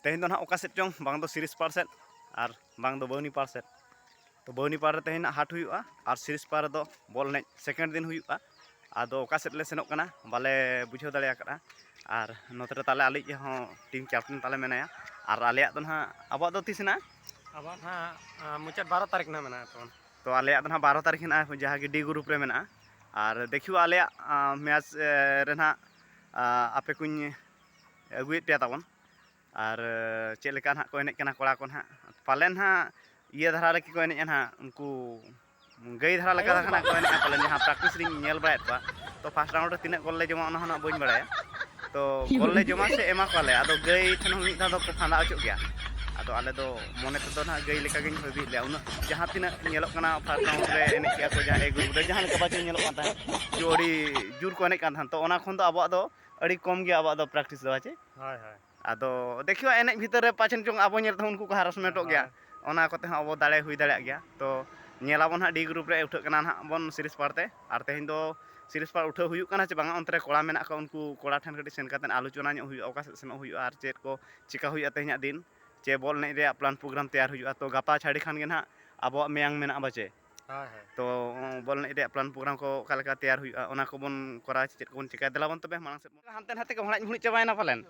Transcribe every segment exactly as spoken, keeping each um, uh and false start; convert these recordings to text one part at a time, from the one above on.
ᱛᱮᱦᱮᱧ ᱫᱚ ᱱᱟᱦᱟᱜ ᱚᱠᱟ ᱥᱮᱫ ᱪᱚᱝ, ᱵᱟᱝ ᱫᱚ ᱥᱤᱨᱤᱥᱯᱟᱲ ᱥᱮᱫ ᱟᱨ ᱵᱟᱝ ᱫᱚ ᱵᱟᱹᱣᱱᱤᱯᱟᱲ ᱥᱮᱫ᱾ ᱛᱚ ᱵᱟᱹᱣᱱᱤᱯᱟᱲ ᱨᱮ ᱛᱮᱦᱮᱧ ᱱᱟᱦᱟᱜ ᱦᱟᱴ ᱦᱩᱭᱩᱜᱼᱟ ᱟᱨ ᱥᱤᱨᱤᱥᱯᱟᱲ ᱨᱮᱫᱚ ᱵᱚᱞ ᱮᱱᱮᱡ ᱥᱮᱠᱮᱱᱰ ᱫᱤᱱ ᱦᱩᱭᱩᱜᱼᱟ᱾ ᱟᱫᱚ ᱚᱠᱟ ᱥᱮᱫ ᱞᱮ ᱥᱮᱱᱚᱜ ᱠᱟᱱᱟ ᱵᱟᱞᱮ ᱵᱩᱡᱷᱟᱹᱣ ᱫᱟᱲᱮ ᱟᱠᱟᱫᱼᱟ᱾ ᱟᱨ ᱱᱚᱛᱮ ᱨᱮ ᱛᱟᱞᱮ ᱟᱞᱮᱭᱤᱡ ᱦᱚᱸ ᱴᱤᱢ ᱠᱮᱯᱴᱮᱱ ᱛᱟᱞᱮ ᱢᱮᱱᱟᱭᱟ᱾ ᱟᱨ ᱟᱞᱮᱭᱟᱜ ᱫᱚ ᱱᱟᱦᱟᱜ ᱟᱵᱚᱣᱟᱜ ᱫᱚ ᱛᱤᱥ ᱦᱮᱱᱟᱜᱼᱟ? ᱟᱵᱚᱣᱟᱜ ᱱᱟᱦᱟᱜ, ᱟᱸ, ᱢᱩᱪᱟᱹᱫ ᱵᱟᱨᱚ ᱛᱟᱹᱨᱤᱠᱷ ᱱᱟᱦᱟᱜ ᱢᱮᱱᱟᱜᱼᱟ ᱛᱟᱵᱚᱱ᱾ ᱛᱚ ᱟᱞᱮᱭᱟᱜ ᱫᱚ ᱱᱟᱦᱟᱜ ᱵᱟᱨᱚ ᱛᱟᱹᱨᱤᱠᱷ ᱦᱮᱱᱟᱜᱼᱟ, ᱡᱟᱦᱟᱸ ᱜᱮ ᱰᱤ ᱜᱨᱩᱯ ᱨᱮ ᱢᱮᱱᱟᱜᱼᱟ᱾ ᱟᱨ ᱫᱮᱠᱷᱤᱣᱟ ᱟᱞᱮᱭᱟᱜ, ᱟᱸ, ᱢᱮᱪ, ᱮ, ᱨᱮ ᱱᱟᱦᱟᱜ, ᱟᱸ, ᱟᱯᱮ ᱠᱚᱧ ᱟᱹᱜᱩᱭᱮᱫ ᱯᱮᱭᱟ ᱛᱟᱵᱚᱱ᱾ ᱟᱨ, ᱮ, ᱪᱮᱫ ᱞᱮᱠᱟ ᱱᱟᱦᱟᱜ ᱠᱚ ᱮᱱᱮᱡ ᱠᱟᱱᱟ ᱠᱚᱲᱟ ᱠᱚ ᱱᱟᱦᱟᱜ, ᱯᱟᱞᱮᱱ ᱱᱟᱦᱟᱜ ᱤᱭᱟᱹ ᱫᱷᱟᱨᱟ ᱞᱮᱠᱟ ᱠᱚ ᱮᱱᱮᱡᱼᱟ ᱱᱟᱦᱟᱜ, ᱩᱱᱠᱩ ᱜᱟᱹᱭ ᱫᱷᱟᱨᱟ ᱞᱮᱠᱟ ᱫᱷᱟᱨᱟ ᱱᱟᱦᱟᱜ ᱠᱚ ᱮᱱᱮᱡᱼᱟ ᱯᱟᱞᱮᱱ, ᱡᱟᱦᱟᱸ ᱯᱨᱮᱠᱴᱤᱥ ᱨᱤᱧ ᱧᱮᱞ ᱵᱟᱲᱟᱭᱮᱫ ᱠᱚᱣᱟ᱾ ᱛᱚ ᱯᱷᱟᱥᱴ ᱨᱟᱣᱩᱱᱰ ᱨᱮ ᱛᱤᱱᱟᱹᱜ ᱜᱳᱞ ᱞᱮ ᱡᱚᱢᱟ ᱚᱱᱟ ᱦᱚᱸ ᱱᱟᱦᱟᱜ ᱵᱟᱹᱧ ᱵᱟᱲᱟᱭᱟ᱾ ᱛᱚ ᱜᱳᱞ ᱞᱮ ᱡᱚᱢᱟ ᱥᱮ ᱮᱢᱟ ᱠᱚᱣᱟᱞᱮ, ᱟᱫᱚ ᱜᱟᱹᱭ ᱴᱷᱮᱱ ᱦᱚᱸ ᱢᱤᱫ ᱫᱷᱟᱣ ᱫᱚᱠᱚ ᱯᱷᱟᱸᱫᱟ ᱚᱪᱚᱜ ᱜᱮᱭᱟ᱾ ᱟᱫᱚ ᱟᱞᱮ ᱫᱚ ᱢᱚᱱᱮ ᱛᱮᱫᱚ ᱱᱟᱦᱟᱜ ᱜᱟᱹᱭ ᱞᱮᱠᱟ ᱜᱤᱧ ᱵᱷᱟᱹᱵᱤᱭᱮᱫ ᱞᱮᱭᱟ, ᱩᱱᱟᱹᱜ ᱡᱟᱦᱟᱸ ᱛᱤᱱᱟᱹᱜ ᱧᱮᱞᱚᱜ ᱠᱟᱱᱟ ᱯᱷᱟᱥᱴ ᱨᱟᱣᱩᱱᱰ ᱨᱮ ᱮᱱᱮᱡ ᱠᱮᱜᱼᱟ ᱠᱚ, ᱡᱟᱦᱟᱸ ᱮ ᱜᱨᱩᱯ ᱨᱮ ᱡᱟᱦᱟᱸ ᱞᱮᱠᱟ ᱵᱟᱪᱚ ᱧᱮᱞᱚᱜ ᱠᱟᱱ ᱛᱟᱦᱮᱸᱫ, ᱡᱮ ᱟᱹᱰᱤ ᱡᱳᱨ ᱠᱚ ᱮᱱᱮᱡ ᱠᱟᱱ ᱛᱟᱦᱮᱸᱫ, ᱛᱚ ᱚᱱᱟ ᱠᱷᱚᱱ ᱫᱚ ᱟᱵᱚᱣᱟᱜ ᱫᱚ ᱟᱹᱰᱤ ᱠᱚᱢ ᱜᱮᱭᱟ ᱟᱵᱚᱣᱟᱜ ᱫᱚ ᱯᱨᱮᱠᱴᱤᱥ ᱫᱚ, ᱦᱮᱸ ᱪᱮ? ᱦᱳᱭ, ᱦᱳᱭ᱾ ᱟᱫᱚ ᱫᱮᱠᱷᱤᱣᱟ ᱮᱱᱮᱡ ᱵᱷᱤᱛᱟᱹᱨ ᱨᱮ ᱯᱟᱪᱷᱮᱱ ᱪᱚᱝ ᱟᱵᱚ ᱧᱮᱞ ᱛᱮᱦᱚᱸ ᱩᱱᱠᱩ ᱠᱚ ᱦᱟᱨᱟᱥᱢᱮᱱᱴᱚᱜ ᱜᱮᱭᱟ, ᱦᱳᱭ᱾ ᱚᱱᱟ ᱠᱚᱛᱮ ᱦᱚᱸ ᱟᱵᱚ ᱫᱟᱲᱮ ᱦᱩᱭ ᱫᱟᱲᱮᱭᱟᱜ ᱜᱮᱭᱟ᱾ ᱛᱚ ᱧᱮᱞᱟᱵᱚᱱ ᱦᱟᱸᱜ ᱰᱤ ᱜᱨᱩᱯ ᱨᱮ ᱩᱴᱷᱟᱹᱜ ᱠᱟᱱᱟ ᱱᱟᱦᱟᱜ ᱵᱚᱱ ᱥᱤᱨᱤᱥ ᱯᱟᱲ ᱛᱮ, ᱟᱨ ᱛᱮᱦᱮᱧ ᱫᱚ ᱥᱤᱨᱤᱥ ᱯᱟᱲ ᱩᱴᱷᱟᱹᱣ ᱦᱩᱭᱩᱜ ᱠᱟᱱᱟ ᱪᱮ ᱵᱟᱝᱟ, ᱚᱱᱛᱮ ᱨᱮ ᱠᱚᱲᱟ ᱢᱮᱱᱟᱜ ᱠᱚᱣᱟ, ᱩᱱᱠᱩ ᱠᱚᱲᱟ ᱴᱷᱮᱱ ᱠᱟᱹᱴᱤᱡ ᱥᱮᱱ ᱠᱟᱛᱮᱫ ᱟᱞᱳᱪᱚᱱᱟ ᱧᱚᱜ ᱦᱩᱭᱩᱜᱼᱟ, ᱚᱠᱟ ᱥᱮᱫ ᱥᱮᱱᱚᱜ ᱦᱩᱭᱩᱜᱼᱟ ᱟᱨ ᱪᱮᱫ ᱠᱚ ᱪᱤᱠᱟ ᱦᱩᱭᱩᱜᱼᱟ ᱛᱮᱦᱮᱧᱟᱜ ᱫᱤᱱ, ᱪᱮ ᱵᱚᱞ ᱮᱱᱮᱡ ᱨᱮᱭᱟᱜ ᱯᱞᱟᱱ ᱯᱨᱳᱜᱨᱟᱢ ᱛᱮᱭᱟᱨ ᱦᱩᱭᱩᱜᱼᱟ᱾ ᱛᱚ ᱜᱟᱯᱟ ᱪᱷᱟᱹᱲᱤ ᱠᱷᱟᱱ ᱜᱮ ᱱᱟᱦᱟᱜ ᱟᱵᱚᱣᱟᱜ ᱢᱮᱭᱟᱝ ᱢᱮᱱᱟᱜᱼᱟ ᱵᱟᱪᱮ? ᱦᱳᱭ, ᱦᱳᱭ᱾ ᱛᱚ ᱵᱚᱞ ᱮᱱᱮᱡ ᱨᱮᱭᱟᱜ ᱯᱞᱟᱱ ᱯᱨᱳᱜᱨᱟᱢ ᱠᱚ ᱚᱠᱟ ᱞᱮᱠᱟ ᱛᱮᱭᱟᱨ ᱦᱩᱭᱩᱜᱼᱟ, ᱚᱱᱟ ᱠᱚᱵᱚᱱ ᱠᱚᱨᱟᱣᱟ, ᱪᱮᱫ ᱠᱚᱵᱚᱱ ᱪᱤᱠᱟᱹᱭᱟ, ᱫᱮᱞᱟ ᱵᱚᱱ ᱛᱚᱵᱮ ᱢᱟᱲᱟᱝ ᱥᱮᱫ ᱵᱚᱱ᱾ ᱦᱟᱱᱛᱮ ᱱᱟᱛᱮ ᱠᱚ ᱦᱚᱲᱟᱡ ᱢᱩᱲᱩᱡ ᱪᱟᱵᱟᱭᱮᱱᱟ ᱯᱟᱞᱮᱱ᱾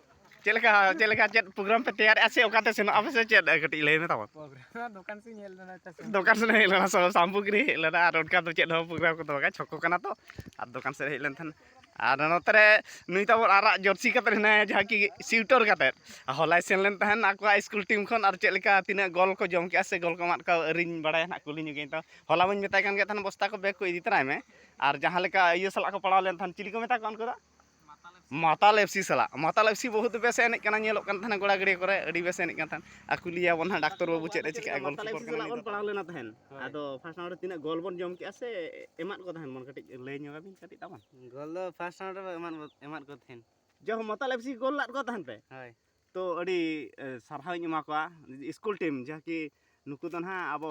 ᱪᱮᱫ ᱞᱮᱠᱟ, ᱪᱮᱫ ᱞᱮᱠᱟ, ᱪᱮᱫ ᱯᱨᱳᱜᱨᱟᱢ ᱯᱮ ᱛᱮᱭᱟᱨᱮᱫᱼᱟ ᱥᱮ ᱚᱠᱟᱛᱮ ᱥᱮᱱᱚᱜ ᱟᱯᱮ ᱥᱮ ᱪᱮᱫ? ᱠᱟᱹᱴᱤᱡ ᱞᱟᱹᱭ ᱢᱮ ᱛᱟᱵᱚᱱ᱾ ᱯᱨᱳᱜᱨᱟᱢ ᱫᱚᱠᱟᱱ ᱥᱮᱫ ᱤᱧ ᱦᱮᱡ ᱞᱮᱱᱟ, ᱪᱟ ᱥᱮᱫ᱾ ᱫᱚᱠᱟᱱ ᱥᱮᱫ ᱦᱮᱡ ᱞᱮᱱᱟ, ᱥᱟᱢᱯᱩ ᱠᱤᱨᱤᱧ ᱦᱮᱡ ᱞᱮᱱᱟ, ᱟᱨ ᱚᱱᱠᱟ ᱫᱚ ᱪᱮᱫ ᱦᱚᱸ ᱯᱨᱳᱜᱨᱟᱢ ᱠᱚᱫᱚ ᱵᱟᱝ, ᱪᱷᱚᱠᱚ ᱠᱟᱱᱟ ᱛᱚ᱾ ᱟᱨ ᱫᱚᱠᱟᱱ ᱥᱮᱫ ᱦᱮᱡ ᱞᱮᱱ ᱛᱟᱦᱮᱱ, ᱟᱨ ᱱᱚᱛᱮ ᱨᱮ ᱱᱩᱭ ᱛᱟᱵᱚᱱ ᱟᱨᱟᱜ ᱡᱟᱹᱨᱥᱤ ᱠᱟᱛᱮᱫ ᱦᱮᱱᱟᱭᱟ, ᱡᱟᱦᱟᱸ ᱠᱤ ᱥᱤᱣᱴᱟᱨ ᱠᱟᱛᱮᱫ᱾ ᱦᱚᱞᱟᱭ ᱥᱮᱱ ᱞᱮᱱ ᱛᱟᱦᱮᱱ ᱟᱠᱚᱣᱟᱜ ᱥᱠᱩᱞ ᱴᱤᱢ ᱠᱷᱚᱱ, ᱟᱨ ᱪᱮᱫ ᱞᱮᱠᱟ ᱛᱤᱱᱟᱹᱜ ᱜᱳᱞ ᱠᱚ ᱡᱚᱢ ᱠᱮᱜᱼᱟ ᱥᱮ ᱜᱳᱞ ᱠᱚ ᱮᱢᱟᱜ ᱠᱚᱣᱟ, ᱟᱹᱣᱨᱤᱧ ᱵᱟᱲᱟᱭᱟ ᱱᱟᱦᱟᱜ, ᱠᱩᱞᱤ ᱧᱚᱜᱟᱹᱧ ᱛᱚ᱾ ᱦᱚᱞᱟ ᱢᱟᱧ ᱢᱮᱛᱟᱭ ᱠᱟᱱ ᱜᱮ ᱛᱟᱦᱮᱱ, ᱵᱚᱥᱛᱟ ᱠᱚ, ᱵᱮᱜᱽ ᱠᱚ ᱤᱫᱤ ᱛᱚᱨᱟᱭ ᱢᱮ᱾ ᱟᱨ ᱡᱟᱦᱟᱸ ᱞᱮᱠᱟ ᱤᱭᱟᱹ ᱥᱟᱞᱟᱜ ᱠᱚ ᱯᱟᱲᱟᱣ ᱞᱮᱱ ᱛᱟᱦᱮᱱ, ᱪᱤᱞᱤ ᱠᱚ ᱢᱮᱛᱟ ᱠᱚᱣᱟ ᱩᱱᱠᱩ ᱫᱚ? ᱢᱟᱛᱟᱞ ᱮᱯᱷ ᱥᱤ ᱥᱟᱞᱟᱜ᱾ ᱢᱟᱛᱟᱞ ᱮᱯᱷ ᱥᱤ ᱵᱚᱦᱩᱛ ᱵᱮᱥ ᱮ ᱮᱱᱮᱡ ᱠᱟᱱᱟ, ᱧᱮᱞᱚᱜ ᱠᱟᱱ ᱛᱟᱦᱮᱱᱟ ᱜᱚᱲᱟ ᱜᱟᱹᱰᱭᱟᱹ ᱠᱚᱨᱮ, ᱟᱹᱰᱤ ᱵᱮᱥ ᱮ ᱮᱱᱮᱡ ᱠᱟᱱ ᱛᱟᱦᱮᱱ᱾ ᱟᱨ ᱠᱩᱞᱤᱭᱮᱭᱟ ᱵᱚᱱ ᱦᱟᱸᱜ ᱰᱟᱠᱛᱚᱨ ᱵᱟᱹᱵᱩ ᱪᱮᱫ ᱮ ᱪᱤᱠᱟᱹᱜᱼᱟ, ᱢᱟᱛᱟᱞ ᱜᱳᱞᱠᱤᱯᱟᱨ ᱮᱯᱷ ᱥᱤ ᱠᱟᱱᱟ ᱥᱟᱞᱟᱜ ᱱᱩᱭ ᱵᱚᱱ ᱫᱚ᱾ ᱯᱟᱲᱟᱣ ᱞᱮᱱᱟ ᱛᱟᱦᱮᱱ᱾ ᱦᱳᱭ᱾ ᱟᱫᱚ ᱯᱷᱟᱥᱴ ᱨᱟᱣᱩᱱᱰ ᱨᱮ ᱛᱤᱱᱟᱹᱜ ᱜᱳᱞ ᱵᱚᱱ ᱡᱚᱢ ᱠᱮᱜᱼᱟ ᱥᱮ ᱮᱢᱟᱫ ᱠᱚ ᱛᱟᱦᱮᱱ ᱵᱚᱱ, ᱠᱟᱹᱴᱤᱡ ᱞᱟᱹᱭ ᱧᱚᱜ ᱟᱵᱤᱱ ᱠᱟᱹᱴᱤᱡ ᱛᱟᱵᱚᱱ᱾ ᱜᱳᱞ ᱫᱚ ᱯᱷᱟᱥᱴ ᱨᱟᱣᱩᱱᱰ ᱨᱮ ᱮᱢᱟᱫ, ᱮᱢᱟᱫ ᱠᱚ ᱛᱟᱦᱮᱱ᱾ ᱡᱚᱦᱚ ᱢᱟᱛᱟᱞ ᱮᱯᱷ ᱥᱤ ᱜᱳᱞ ᱞᱟᱫ ᱠᱚ ᱛᱟᱦᱮᱱ ᱯᱮ? ᱦᱳᱭ᱾ ᱛᱚ ᱟᱹᱰᱤ, ᱮ, ᱥᱟᱨᱦᱟᱣᱤᱧ ᱮᱢᱟ ᱠᱚᱣᱟ ᱥᱠᱩᱞ ᱴᱤᱢ, ᱡᱟᱦᱟᱸ ᱠᱤ ᱱᱩᱠᱩ ᱫᱚ ᱱᱟᱦᱟᱜ ᱟᱵᱚ,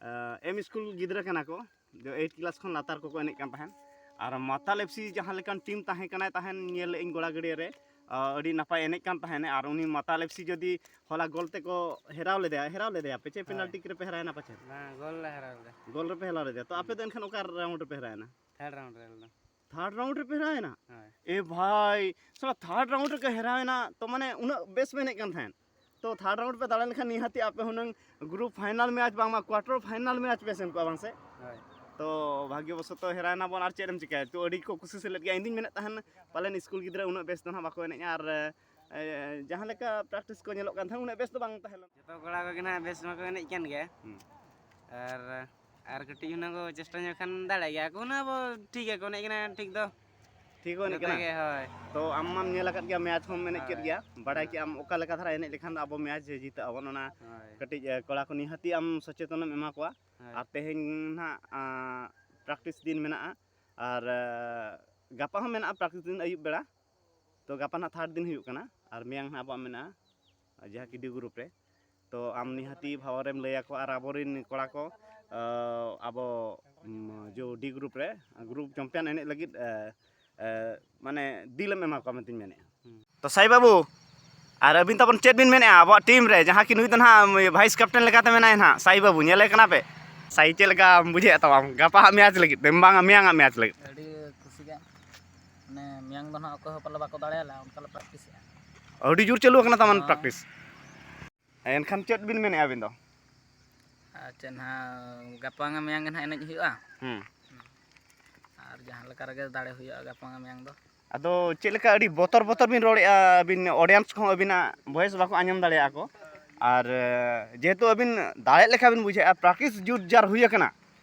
ᱮ, ᱮᱢ ᱥᱠᱩᱞ ᱜᱤᱫᱽᱨᱟᱹ ᱠᱟᱱᱟ ᱠᱚ, ᱡᱚ ᱮᱭᱤᱴ ᱠᱞᱟᱥ ᱠᱷᱚᱱ ᱞᱟᱛᱟᱨ ᱠᱚᱠᱚ ᱮᱱᱮᱡ ᱠᱟᱱ ᱛᱟᱦᱮᱸᱫ᱾ ᱟᱨ ᱢᱟᱛᱟᱞ ᱮᱯᱷ ᱥᱤ ᱡᱟᱦᱟᱸ ᱞᱮᱠᱟᱱ ᱴᱤᱢ ᱛᱟᱦᱮᱸ ᱠᱟᱱᱟᱭ ᱛᱟᱦᱮᱸᱱ, ᱧᱮᱞ ᱞᱮᱫ ᱟᱹᱧ ᱜᱚᱲᱟ ᱜᱟᱹᱰᱭᱟᱹ ᱨᱮ, ᱟᱹᱰᱤ ᱱᱟᱯᱟᱭ ᱮᱱᱮᱡ ᱠᱟᱱ ᱛᱟᱦᱮᱱᱟ᱾ ᱟᱨ ᱩᱱᱤ ᱢᱟᱛᱟᱞ ᱮᱯᱷ ᱥᱤ ᱡᱩᱫᱤ ᱦᱚᱞᱟ ᱜᱳᱞ ᱛᱮᱠᱚ ᱦᱮᱨᱟᱣ ᱞᱮᱫᱮᱭᱟ, ᱦᱮᱨᱟᱣ ᱞᱮᱫᱮᱭᱟ ᱯᱮ ᱪᱮ? ᱦᱳᱭ᱾ ᱯᱮᱱᱟᱞᱴᱤ ᱨᱮᱯᱮ ᱦᱮᱨᱟᱣᱮᱱᱟ ᱯᱟᱪᱮ? ᱵᱟᱝ, ᱜᱳᱞ ᱞᱮ ᱦᱮᱨᱟᱣ ᱞᱮᱫᱟ᱾ ᱜᱳᱞ ᱨᱮᱯᱮ ᱦᱮᱨᱟᱣ ᱞᱮᱫᱮᱭᱟ᱾ ᱛᱚ ᱟᱯᱮ ᱫᱚ ᱮᱱᱠᱷᱟᱱ ᱚᱠᱟ ᱨᱟᱣᱩᱱᱰ ᱨᱮᱯᱮ ᱦᱮᱨᱟᱣᱮᱱᱟ? ᱛᱷᱟᱨᱰ ᱨᱟᱣᱩᱱᱰ ᱨᱮ ᱟᱞᱮ ᱫᱚ᱾ ᱛᱷᱟᱨᱰ ᱨᱟᱣᱩᱱᱰ ᱨᱮᱯᱮ ᱦᱮᱨᱟᱣᱮᱱᱟ? ᱦᱳᱭ᱾ ᱮ ᱵᱷᱟᱭ, ᱥᱟᱞᱟ ᱛᱷᱟᱨᱰ ᱨᱟᱣᱩᱱᱰ ᱨᱮᱠᱚ ᱦᱮᱨᱟᱣᱮᱱᱟ, ᱛᱚ ᱢᱟᱱᱮ ᱩᱱᱟᱹᱜ ᱵᱮᱥ ᱯᱮ ᱮᱱᱮᱡ ᱠᱟᱱ ᱛᱟᱦᱮᱸᱫ᱾ ᱛᱚ ᱛᱷᱟᱨᱰ ᱨᱟᱣᱩᱱᱰ ᱯᱮ ᱫᱟᱲᱮ ᱞᱮᱱᱠᱷᱟᱱ ᱱᱤᱦᱟᱹᱛᱤ ᱟᱯᱮ ᱦᱩᱱᱟᱹᱝ ᱜᱨᱩᱯ ᱯᱷᱟᱭᱱᱟᱞ ᱢᱮᱪ ᱵᱟᱝᱢᱟ ᱠᱣᱟᱴᱟᱨ ᱯᱷᱟᱭᱱᱟᱞ ᱢᱮᱪ ᱯᱮ ᱥᱮᱱ ᱠᱚᱜᱼᱟ ᱵᱟᱝ ᱥᱮ? ᱦᱳᱭ᱾ ᱛᱚ ᱵᱷᱟᱜᱽᱭᱚᱵᱚᱥᱚᱛᱚ ᱦᱮᱨᱟᱣᱮᱱᱟ ᱵᱚᱱ, ᱟᱨ ᱪᱮᱫ ᱮᱢ ᱪᱤᱠᱟᱹᱭᱟ? ᱛᱚ ᱟᱹᱰᱤ ᱠᱚ ᱠᱩᱥᱤ ᱥᱮᱞᱮᱫ ᱜᱮᱭᱟ᱾ ᱤᱧ ᱫᱩᱧ ᱢᱮᱱᱮᱫ ᱛᱟᱦᱮᱱ ᱯᱟᱞᱮᱱ ᱥᱠᱩᱞ ᱜᱤᱫᱽᱨᱟᱹ ᱩᱱᱟᱹᱜ ᱵᱮᱥ ᱫᱚ ᱱᱟᱦᱟᱜ ᱵᱟᱠᱚ ᱮᱱᱮᱡᱼᱟ, ᱟᱨ ᱮ, ᱡᱟᱦᱟᱸ ᱞᱮᱠᱟ ᱯᱨᱮᱠᱴᱤᱥ ᱠᱚ ᱧᱮᱞᱚᱜ ᱠᱟᱱ ᱛᱟᱦᱮᱸᱫ ᱩᱱᱟᱹᱜ ᱵᱮᱥ ᱫᱚ ᱵᱟᱝ ᱛᱟᱦᱮᱸ ᱞᱮᱱᱟ᱾ ᱡᱚᱛᱚ ᱠᱚᱲᱟ ᱠᱚᱜᱮ ᱱᱟᱦᱟᱜ ᱵᱮᱥ ᱢᱟᱠᱚ ᱮᱱᱮᱡ ᱠᱟᱱ ᱜᱮ᱾ ᱦᱩᱸ᱾ ᱟᱨ, ᱟᱨ ᱠᱟᱹᱴᱤᱡ ᱦᱩᱱᱟᱹᱝ ᱠᱚ ᱪᱮᱥᱴᱟ ᱧᱚᱜ ᱠᱷᱟᱱ ᱫᱟᱲᱮᱭᱟᱜ ᱜᱮᱭᱟ ᱠᱚ ᱦᱩᱱᱟᱹᱝ, ᱟᱵᱚ ᱴᱷᱤᱠ ᱜᱮᱠᱚ ᱮᱱᱮᱡ ᱠᱟᱱᱟ ᱴᱷᱤᱠ ᱫᱚ᱾ ᱴᱷᱤᱠ ᱠᱚ ᱮᱱᱮᱡ ᱡᱚᱛᱚ ᱠᱟᱱᱟ? ᱜᱮ, ᱦᱳᱭ᱾ ᱛᱚ ᱟᱢ ᱢᱟᱢ ᱧᱮᱞ ᱟᱠᱟᱫ ᱜᱮᱭᱟ, ᱢᱮᱪ ᱦᱚᱸᱢ ᱮᱱᱮᱡ ᱠᱮᱫ ᱦᱳᱭ᱾ ᱜᱮᱭᱟ, ᱵᱟᱰᱟᱭ ᱦᱮᱸ᱾ ᱠᱮᱫ ᱟᱢ ᱚᱠᱟ ᱞᱮᱠᱟ ᱫᱷᱟᱨᱟ ᱮᱱᱮᱡ ᱞᱮᱠᱷᱟᱱ ᱫᱚ ᱟᱵᱚ ᱢᱮᱪ ᱡᱤᱛᱟᱹᱜ ᱟᱵᱚᱱ, ᱚᱱᱟ ᱦᱳᱭ᱾ ᱠᱟᱹᱴᱤᱡ, ᱮ, ᱠᱚᱲᱟ ᱠᱚ ᱱᱤᱦᱟᱹᱛᱤ ᱟᱢ ᱥᱚᱪᱮᱛᱚᱱᱮᱢ ᱮᱢᱟ ᱠᱚᱣᱟ᱾ ᱦᱳᱭ᱾ ᱟᱨ ᱛᱮᱦᱮᱧ ᱱᱟᱦᱟᱜ, ᱟ, ᱯᱨᱮᱠᱴᱤᱥ ᱫᱤᱱ ᱢᱮᱱᱟᱜᱼᱟ, ᱟᱨ, ᱮ, ᱜᱟᱯᱟ ᱦᱚᱸ ᱢᱮᱱᱟᱜᱼᱟ ᱯᱨᱮᱠᱴᱤᱥ ᱫᱤᱱ ᱟᱹᱭᱩᱵ ᱵᱮᱲᱟ᱾ ᱛᱚ ᱜᱟᱯᱟ ᱱᱟᱦᱟᱜ ᱛᱷᱟᱨᱰ ᱫᱤᱱ ᱦᱩᱭᱩᱜ ᱠᱟᱱᱟ, ᱟᱨ ᱢᱮᱭᱟᱝ ᱱᱟᱦᱟᱜ ᱟᱵᱚᱣᱟᱜ ᱢᱮᱱᱟᱜᱼᱟ, ᱡᱟᱦᱟᱸ ᱠᱤ ᱰᱤ ᱜᱨᱩᱯ ᱨᱮ᱾ ᱛᱚ ᱟᱢ ᱱᱤᱦᱟᱹᱛᱤ ᱵᱷᱟᱣᱟᱨᱮᱢ ᱞᱟᱹᱭ ᱟᱠᱚᱣᱟ, ᱟᱨ ᱟᱵᱚᱨᱮᱱ ᱠᱚᱲᱟ ᱠᱚ, ᱟ, ᱟᱵᱚ, ᱩᱢ, ᱡᱚ ᱰᱤ ᱜᱨᱩᱯ ᱨᱮ ᱜᱨᱩᱯ ᱪᱟᱢᱯᱤᱭᱟᱱ ᱮᱱᱮᱡ ᱞᱟᱹᱜᱤᱫ, ᱮ, ᱮ, ᱢᱟᱱᱮ ᱫᱤᱞᱮᱢ ᱮᱢᱟ ᱠᱚᱣᱟ ᱢᱮᱱᱛᱮᱧ ᱢᱮᱱᱮᱫᱼᱟ᱾ ᱦᱩᱸ᱾ ᱛᱚ ᱥᱟᱭ ᱵᱟᱹᱵᱩ, ᱟᱨ ᱟᱹᱵᱤᱱ ᱛᱟᱵᱚᱱ ᱪᱮᱫ ᱵᱤᱱ ᱢᱮᱱᱮᱫᱼᱟ ᱟᱵᱚᱣᱟᱜ ᱴᱤᱢ ᱨᱮ, ᱡᱟᱦᱟᱸ ᱠᱤ ᱱᱩᱭ ᱫᱚ ᱱᱟᱦᱟᱜ ᱵᱷᱟᱭᱤᱥ ᱠᱮᱯᱴᱮᱱ ᱞᱮᱠᱟᱛᱮ ᱢᱮᱱᱟᱭᱟ ᱱᱟᱦᱟᱜ, ᱥᱟᱭ ᱵᱟᱹᱵᱩ, ᱧᱮᱞᱮ ᱠᱟᱱᱟ ᱯᱮ? ᱥᱟᱭ, ᱪᱮᱫ ᱞᱮᱠᱟᱢ ᱵᱩᱡᱷᱟᱹᱣᱮᱫ ᱛᱟᱢᱟ ᱜᱟᱯᱟ ᱦᱟᱜ ᱢᱮᱪ ᱞᱟᱹᱜᱤᱫ, ᱵᱟᱝ ᱢᱮᱭᱟᱝ ᱟᱜ ᱢᱮᱪ ᱞᱟᱹᱜᱤᱫ? ᱟᱹᱰᱤ ᱠᱩᱥᱤ ᱜᱮ᱾ ᱢᱟᱱᱮ ᱢᱮᱭᱟᱝ ᱫᱚ ᱱᱟᱦᱟᱜ ᱚᱠᱚᱭ ᱦᱚᱸ ᱯᱟᱞᱮ ᱵᱟᱠᱚ ᱫᱟᱲᱮᱭᱟᱞᱮᱭᱟ, ᱚᱱᱠᱟ ᱞᱮ ᱯᱨᱮᱠᱴᱤᱥᱮᱜᱼᱟ᱾ ᱟᱹᱰᱤ ᱡᱳᱨ ᱪᱟᱹᱞᱩ ᱟᱠᱟᱱᱟ ᱛᱟᱢᱟᱱ ᱦᱚᱸ᱾ ᱯᱨᱮᱠᱴᱤᱥ᱾ ᱮᱱᱠᱷᱟᱱ ᱪᱮᱫ ᱵᱤᱱ ᱢᱮᱱᱮᱫᱼᱟ ᱟᱹᱵᱤᱱ ᱫᱚ? ᱟᱨ ᱪᱮᱫ ᱱᱟᱦᱟᱜ, ᱜᱟᱯᱟ ᱢᱮᱭᱟᱝ ᱜᱮ ᱱᱟᱦᱟᱜ ᱮᱱᱮᱡ ᱦᱩᱭᱩᱜᱼᱟ᱾ ᱦᱩᱸ᱾ ᱟᱨ ᱡᱟᱦᱟᱸ ᱞᱮᱠᱟ ᱨᱮᱜᱮ ᱫᱟᱲᱮ ᱦᱩᱭᱩᱜᱼᱟ ᱜᱟᱯᱟ ᱢᱮᱭᱟᱝ ᱫᱚ᱾ ᱟᱫᱚ ᱪᱮᱫ ᱞᱮᱠᱟ ᱟᱹᱰᱤ ᱵᱚᱛᱚᱨ ᱵᱚᱛᱚᱨ ᱵᱤᱱ ᱨᱚᱲᱮᱫᱼᱟ, ᱟᱹᱵᱤᱱ ᱚᱰᱤᱭᱮᱱᱥ ᱠᱚᱦᱚᱸ ᱟᱹᱵᱤᱱᱟᱜ ᱵᱷᱚᱭᱮᱥ ᱵᱟᱠᱚ ᱟᱸᱡᱚᱢ ᱫᱟᱲᱮᱭᱟᱜᱼᱟ ᱠᱚ᱾ ᱟᱨ, ᱮ, ᱡᱮᱦᱮᱛᱩ ᱟᱹᱵᱤᱱ ᱫᱟᱲᱮᱜ ᱞᱮᱠᱟ ᱵᱤᱱ ᱵᱩᱡᱷᱟᱹᱣᱮᱫᱼᱟ, ᱯᱨᱮᱠᱴᱤᱥ ᱡᱳᱨ ᱡᱟᱨ ᱦᱩᱭ ᱟᱠᱟᱱᱟ,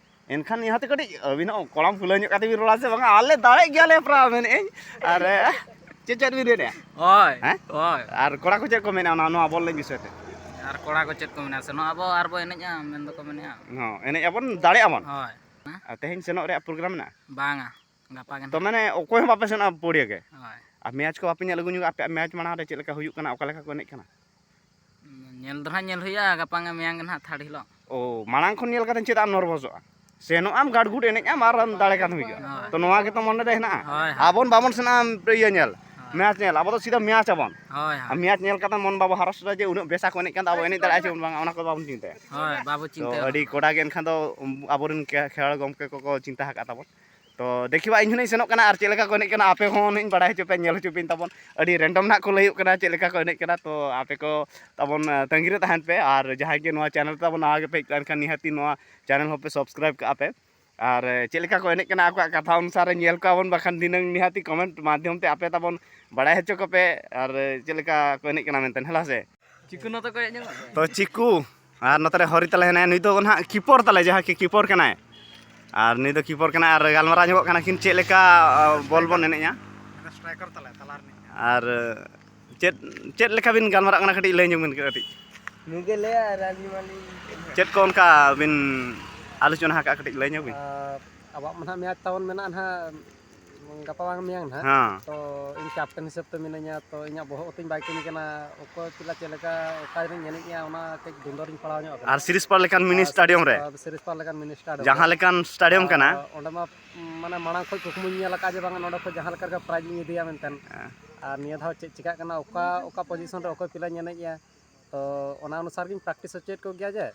ᱮᱱᱠᱷᱟᱱ ᱱᱤᱦᱟᱹᱛ ᱠᱟᱹᱴᱤᱡ ᱟᱹᱵᱤᱱ ᱦᱚᱸ ᱠᱚᱲᱟᱢ ᱯᱷᱩᱞᱟᱹᱣ ᱧᱚᱜ ᱠᱟᱛᱮ ᱵᱤᱱ ᱨᱚᱲᱟ ᱥᱮ ᱵᱟᱝᱟ, ᱟᱞᱮ ᱫᱟᱲᱮᱜ ᱜᱮᱭᱟᱞᱮ ᱯᱨᱟ ᱢᱮᱱᱮᱫ ᱟᱹᱧ᱾ ᱟᱨ, ᱮ, ᱪᱮᱫ ᱪᱮᱫ ᱵᱤᱱ ᱢᱮᱱᱮᱫᱼᱟ? ᱦᱳᱭ, ᱦᱮᱸ? ᱦᱳᱭ᱾ ᱟᱨ ᱠᱚᱲᱟ ᱠᱚ ᱪᱮᱫ ᱠᱚ ᱢᱮᱱᱟ ᱚᱱᱟ, ᱱᱚᱣᱟ ᱵᱚᱞ ᱮᱱᱮᱡ ᱵᱤᱥᱚᱭ ᱛᱮ? ᱟᱨ ᱠᱚᱲᱟ ᱠᱚ ᱪᱮᱫ ᱠᱚ ᱢᱮᱱᱟ? ᱥᱮᱱᱚᱜ ᱟᱵᱚ ᱟᱨ ᱵᱚ ᱮᱱᱮᱡᱼᱟ ᱢᱮᱱ ᱫᱚᱠᱚ ᱢᱮᱱᱮᱫᱼᱟ᱾ ᱦᱚᱸ, ᱮᱱᱮᱡ ᱟᱵᱚᱱ, ᱫᱟᱲᱮᱜ ᱟᱵᱚᱱ᱾ ᱦᱳᱭ᱾ ᱟᱨ ᱛᱮᱦᱮᱧ ᱥᱮᱱᱚᱜ ᱨᱮᱭᱟᱜ ᱯᱨᱳᱜᱨᱟᱢ ᱢᱮᱱᱟᱜᱼᱟ? ᱵᱟᱝᱟ, ᱜᱟᱯᱟ ᱜᱮ ᱛᱚ ᱱᱟᱦᱟᱜ᱾ ᱢᱟᱱᱮ ᱚᱠᱚᱭ ᱦᱚᱸ ᱵᱟᱯᱮ ᱥᱮᱱᱚᱜᱼᱟ ᱯᱩᱲᱤᱭᱟᱹ ᱜᱮ? ᱦᱳᱭ᱾ ᱟᱨ ᱢᱮᱪ ᱠᱚ ᱵᱟᱯᱮ ᱧᱮᱞ ᱟᱹᱜᱩ ᱧᱚᱜᱟ? ᱟᱯᱮᱭᱟᱜ ᱢᱮᱪ ᱢᱟᱲᱟᱝ ᱨᱮ ᱪᱮᱫ ᱞᱮᱠᱟ ᱦᱩᱭᱩᱜ ᱠᱟᱱᱟ, ᱚᱠᱟ ᱞᱮᱠᱟ ᱠᱚ ᱮᱱᱮᱡ ᱠᱟᱱᱟ? ᱧᱮᱞ ᱫᱚ ᱱᱟᱦᱟᱜ ᱧᱮᱞ ᱦᱩᱭᱩᱜᱼᱟ, ᱜᱟᱯᱟ ᱢᱮᱭᱟᱝ ᱜᱮ ᱱᱟᱦᱟᱜ ᱛᱷᱟᱨᱰ ᱦᱤᱞᱳᱜ᱾ ᱳ, ᱢᱟᱲᱟᱝ ᱠᱷᱚᱱ ᱧᱮᱞ ᱠᱟᱛᱮ ᱪᱮᱫᱟᱜ ᱮᱢ ᱱᱟᱨᱵᱷᱟᱥᱚᱜᱼᱟ? ᱥᱮᱱᱚᱜ ᱟᱢ, ᱜᱟᱰᱜᱩᱰ ᱮᱱᱮᱡ ᱟᱢ ᱟᱨ ᱮᱢ ᱫᱟᱲᱮ ᱠᱟᱱ ᱦᱩᱭᱩᱜᱼᱟ᱾ ᱦᱳᱭ᱾ ᱛᱚ ᱱᱚᱣᱟ ᱜᱮᱛᱚ ᱢᱚᱱᱮ ᱨᱮ ᱦᱮᱱᱟᱜᱼᱟ᱾ ᱦᱳᱭ, ᱦᱳᱭ᱾ ᱟᱵᱚᱱ ᱵᱟᱵᱚᱱ ᱥᱮᱱᱚᱜᱼᱟ ᱤᱭᱟᱹ ᱧᱮᱞ᱾ ᱦᱳᱭ᱾ ᱢᱮᱪ ᱧᱮᱞ, ᱟᱵᱚ ᱫᱚ ᱥᱤᱫᱷᱟ ᱢᱮᱪ ᱟᱵᱚᱱ᱾ ᱦᱳᱭ, ᱦᱳᱭ᱾ ᱟᱨ ᱢᱮᱪ ᱧᱮᱞ ᱠᱟᱛᱮ ᱢᱚᱱ ᱵᱟᱵᱚ ᱦᱟᱨᱚᱥ ᱮᱫᱟ ᱡᱮ ᱩᱱᱟᱹᱜ ᱵᱮᱥᱟ ᱠᱚ ᱮᱱᱮᱡ ᱠᱟᱱ ᱫᱚ, ᱟᱵᱚ ᱮᱱᱮᱡ ᱫᱟᱲᱮᱭᱟᱜᱼᱟ ᱪᱮ ᱵᱟᱝ, ᱚᱱᱟ ᱠᱚ ᱵᱟᱵᱚᱱ ᱪᱤᱱᱛᱟᱹᱭᱟ᱾ ᱦᱳᱭ, ᱵᱟᱵᱚ ᱛᱚ ᱪᱤᱱᱛᱟᱹ ᱟᱹᱰᱤ ᱠᱚᱰᱟ ᱜᱮ ᱮᱱᱠᱷᱟᱱ ᱫᱚ ᱟᱵᱚᱨᱮᱱ ᱠᱷᱮ-, ᱠᱷᱮᱞᱣᱟᱲ ᱜᱚᱢᱠᱮ ᱠᱚᱠᱚ ᱪᱤᱱᱛᱟᱹ ᱟᱠᱟᱫ ᱛᱟᱵᱚᱱ᱾ ᱛᱚ ᱫᱮᱠᱷᱤᱵᱟ, ᱤᱧ ᱦᱚᱸᱧ ᱥᱮᱱᱚᱜ ᱠᱟᱱᱟ, ᱟᱨ ᱪᱮᱫ ᱞᱮᱠᱟ ᱠᱚ ᱮᱱᱮᱡ ᱠᱟᱱᱟ ᱟᱯᱮ ᱦᱚᱸ ᱱᱟᱦᱟᱜ ᱵᱟᱲᱟᱭ ᱦᱚᱪᱚ ᱯᱮ, ᱧᱮᱞ ᱦᱚᱪᱚ ᱯᱮᱧ ᱛᱟᱵᱚᱱ᱾ ᱟᱹᱰᱤ random ᱱᱟᱦᱟᱜ ᱠᱚ ᱞᱟᱹᱭᱚᱜ ᱠᱟᱱᱟ ᱪᱮᱫ ᱞᱮᱠᱟ ᱠᱚ ᱮᱱᱮᱡ ᱠᱟᱱᱟ, ᱛᱚ ᱟᱯᱮ ᱠᱚ ᱛᱟᱵᱚᱱ, ᱟᱸ, ᱛᱟᱺᱜᱤ ᱨᱮ ᱛᱟᱦᱮᱱ ᱯᱮ᱾ ᱟᱨ ᱡᱟᱦᱟᱸᱭ ᱜᱮ ᱱᱚᱣᱟ channel ᱛᱟᱵᱚᱱ ᱱᱟᱣᱟ ᱜᱮᱯᱮ ᱦᱮᱡ ᱟᱠᱟᱱ ᱠᱷᱟᱱ ᱱᱤᱦᱟᱹᱛᱤ ᱱᱚᱣᱟ channel ᱦᱚᱸᱯᱮ subscribe ᱠᱟᱜᱼᱟ ᱯᱮ᱾ ᱟᱨ, ᱮ, ᱪᱮᱫ ᱞᱮᱠᱟ ᱠᱚ ᱮᱱᱮᱡ ᱠᱟᱱᱟ ᱟᱠᱚᱣᱟᱜ ᱠᱟᱛᱷᱟ ᱚᱱᱩᱥᱟᱨᱮ ᱧᱮᱞ ᱠᱚᱣᱟ ᱵᱚᱱ, ᱵᱟᱠᱷᱟᱱ ᱫᱷᱤᱱᱟᱹᱝ ᱱᱤᱦᱟᱹᱛᱤ comment ᱢᱟᱫᱽᱫᱷᱚᱢ ᱛᱮ ᱟᱯᱮ ᱛᱟᱵᱚᱱ ᱵᱟᱲᱟᱭ ᱦᱚᱪᱚ ᱠᱚᱯᱮ᱾ ᱟᱨ, ᱮ, ᱪᱮᱫ ᱞᱮᱠᱟ ᱠᱚ ᱮᱱᱮᱡ ᱠᱟᱱᱟ ᱢᱮᱱᱛᱮ, ᱦᱮᱸ ᱥᱮ? ᱪᱤᱠᱩ ᱱᱚᱛᱮ ᱠᱚ ᱦᱮᱡ ᱧᱚᱜᱚᱜ ᱛᱚ ᱪᱤᱠᱩ, ᱟᱨ ᱱᱚᱛᱮ ᱨᱮ ᱦᱚᱨᱤ ᱛᱟᱞᱮ ᱦᱮᱱᱟᱭᱟ, ᱱᱩᱭ ᱫᱚ ᱱᱟᱦᱟᱜ keeper ᱛᱟᱞᱮ, ᱡᱟᱦᱟᱸ ᱠᱤ keeper ᱠᱟᱱᱟᱭ᱾ ᱟᱨ ᱱᱩᱭ ᱫᱚ keeper ᱠᱟᱱᱟᱭ, ᱟᱨ ᱜᱟᱞᱢᱟᱨᱟᱣ ᱧᱚᱜᱚᱜ ᱠᱟᱱᱟ ᱠᱤᱱ ᱪᱮᱫ ᱞᱮᱠᱟ, ᱟ, ᱵᱚᱞ ᱵᱚᱱ ᱮᱱᱮᱡᱼᱟ᱾ striker ᱛᱟᱞᱮ, ᱛᱟᱞᱟ ᱨᱤᱱᱤᱡ᱾ ᱟᱨ, ᱮ, ᱪᱮᱫ, ᱪᱮᱫ ᱞᱮᱠᱟ ᱵᱤᱱ ᱜᱟᱞᱢᱟᱨᱟᱜ ᱠᱟᱱᱟ, ᱠᱟᱹᱴᱤᱡ ᱞᱟᱹᱭ ᱧᱚᱜ ᱵᱤᱱ ᱠᱟᱹᱴᱤᱡ᱾ ᱱᱩᱭ ᱜᱮ ᱞᱟᱹᱭᱟ ᱟᱨ ᱟᱹᱞᱤᱧ ᱢᱟᱞᱤᱧ ᱪᱮᱫ ᱠᱚ ᱚᱱᱠᱟ ᱵᱤᱱ ᱟᱞᱳᱪᱚᱱᱟ ᱟᱠᱟᱫᱼᱟ, ᱠᱟᱹᱴᱤᱡ ᱞᱟᱹᱭ ᱧᱚᱜ ᱵᱤᱱ᱾ ᱟᱨ ᱟᱵᱚᱣᱟᱜ ᱢᱟ ᱱᱟᱦᱟᱜ ᱢᱮᱪ ᱛᱟᱵᱚᱱ ᱢᱮᱱᱟᱜᱼᱟ ᱱᱟᱦᱟᱜ ᱜᱟᱯᱟ ᱵᱟᱝ ᱢᱮᱭᱟᱝ ᱱᱟᱦᱟᱜ᱾ ᱦᱮᱸ᱾ ᱛᱚ ᱤᱧ captain ᱦᱤᱥᱟᱹᱵ ᱛᱮ ᱢᱤᱱᱟᱹᱧᱟ, ᱛᱚ ᱤᱧᱟᱹᱜ ᱵᱚᱦᱚᱜ ᱛᱤᱧ ᱵᱟᱭ ᱠᱟᱹᱢᱤ ᱠᱟᱱᱟ, ᱚᱠᱚᱭ ᱯᱤᱞᱟ ᱪᱮᱫ ᱞᱮᱠᱟ ᱚᱠᱟ ᱨᱮᱧ ᱮᱱᱮᱡᱼᱟ, ᱚᱱᱟ ᱠᱟᱹᱡ ᱫᱩᱱᱫᱚᱨᱤᱧ ᱯᱟᱲᱟᱣ ᱧᱚᱜ ᱠᱟᱱᱟ᱾ ᱟᱨ ᱥᱤᱨᱤᱥᱯᱟᱲ ᱞᱮᱠᱟᱱ mini ᱟᱨ stadium ᱨᱮ᱾ ᱥᱤᱨᱤᱥᱯᱟᱲ, ᱥᱤᱨᱤᱥᱯᱟᱲ ᱞᱮᱠᱟᱱ mini stadium ᱨᱮ᱾ ᱡᱟᱦᱟᱸ ᱞᱮᱠᱟᱱ stadium ᱠᱟᱱᱟ᱾ ᱟᱨ ᱚᱸᱰᱮ ᱢᱟ, ᱢᱟᱱᱮ, ᱢᱟᱲᱟᱝ ᱠᱷᱚᱱ ᱠᱩᱠᱢᱩᱧ ᱧᱮᱞ ᱟᱠᱟᱫᱼᱟ ᱡᱮ ᱵᱟᱝ ᱱᱚᱸᱰᱮ ᱠᱷᱚᱱ ᱡᱟᱦᱟᱸ ᱞᱮᱠᱟ ᱨᱮᱜᱮ prize ᱤᱧ ᱤᱫᱤᱭᱟ ᱢᱮᱱᱛᱮ᱾ ᱦᱮᱸ᱾ ᱟᱨ ᱱᱤᱭᱟᱹ ᱫᱷᱟᱣ ᱪᱮᱫ ᱪᱤᱠᱟᱹᱜ ᱠᱟᱱᱟ, ᱚᱠᱟ, ᱚᱠᱟ position ᱨᱮ ᱚᱠᱚᱭ ᱯᱤᱞᱟᱧ ᱮᱱᱮᱡᱼᱟ, ᱛᱚ ᱚᱱᱟ ᱚᱱᱩᱥᱟᱨ ᱜᱤᱧ practice ᱦᱚᱪᱚᱭᱮᱫ ᱠᱚᱜᱮᱭᱟ ᱡᱮ᱾